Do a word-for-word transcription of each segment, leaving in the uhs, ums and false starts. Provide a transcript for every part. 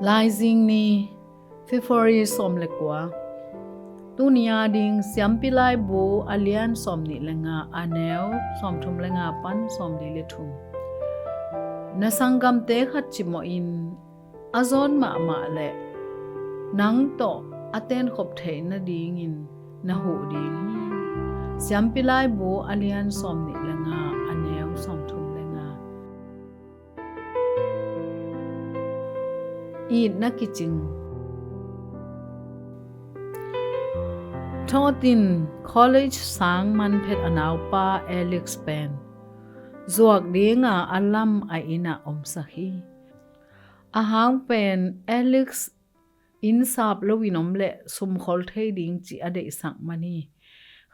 Laizing ni, February sawm le kua. Tuni a ding Siampi Laibu a lian sawm nih le nga, a neu sawm thum le nga pan sawm li le thum. Na sanggamte khat cimawh in, a zawn mahmah le nang tawh a tenkhop theih nadingin na huh ding hi. Siampi Laibu a lian sawm nih le nga, a neu sawm thum le nga. Itna kicing. Thawtin college sang manphet a naupa Alex pen zuak dinga a lam a innah omsak hi. A hang pen Alex innsap loin om le sumkhol thei ding cih a deihsak man hi.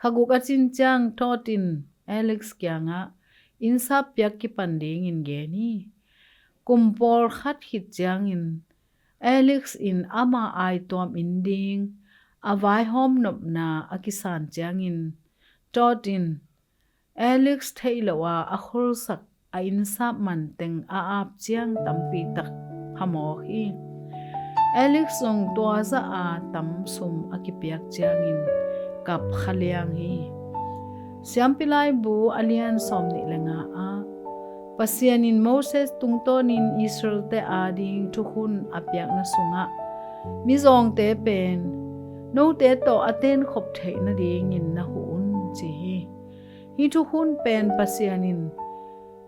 Kha guk a cin ciang Thawtin Alex kiangah innsap piak kipan dingin gen hi. Kum pawlkhat khit ciangin Alex in ama aituam in ding a vaihawm nopna a kisan ciangin Thawtin Alex theih loh a a khulsak a innsap man teng a ap ciang tampi tak phamawk hi. Alex zong tua zah a tam sum a kipiak ciangin kap khaliang hi. Siampi Laibu a lian sawm nih le nga ah Pasian in Moses tungtawnin Israelte ading thukhun a piakna sungah mizawngte pen note tawh a tenkhop theih nadingin na huh un ci hi. Hih thukhun pen Pasian in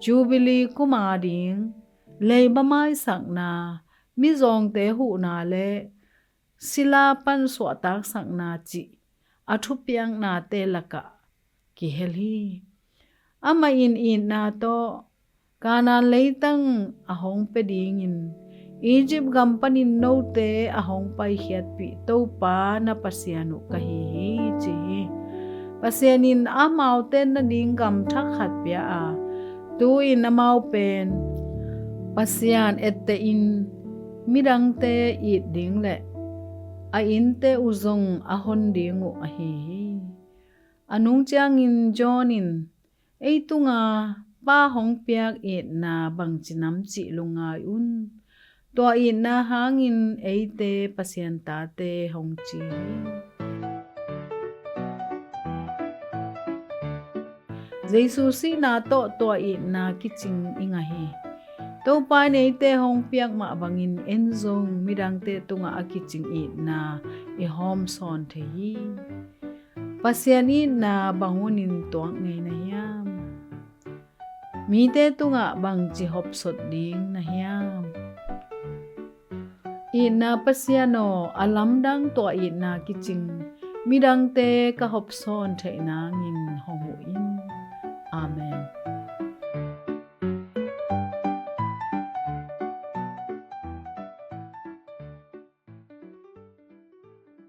Jubilee kum ading leiba maisakna, mizawngte huhna le sila pan suahtaksakna cih a thupiaknate lakah kihel hi. Amah in itna tawh Kanaan leitang a hong pia dingin Egypt gam panin note a hong paikhiatpih Topa na Pasian uh ka hi hi ci hi. Pasian in amaute nading gam thak khat pia a, tu-in amau pen Pasian ettehin midangte it ding le a innte uh zong a hon ding uh ahi hi. A nung ciangin John in, ei tunga Pa hong piak itna bangci nam cih lungngai un. Tua itna hangin eite Pasian tate hong ci hi. Jesu sihna tawh tua itna kicing i ngah hi. Topa in eite hong piak mah bangin en zong midangte tungah a kicing itna i hawmsawn thei hi. Pasian itna bang hunin tuak ngei na hiam? Mite tungah bangci hopsot ding na hiam? Itna Pasian aw, a lamdang tua itna kicing midangte ka hopsawn theih nangin hong huh in. Amen.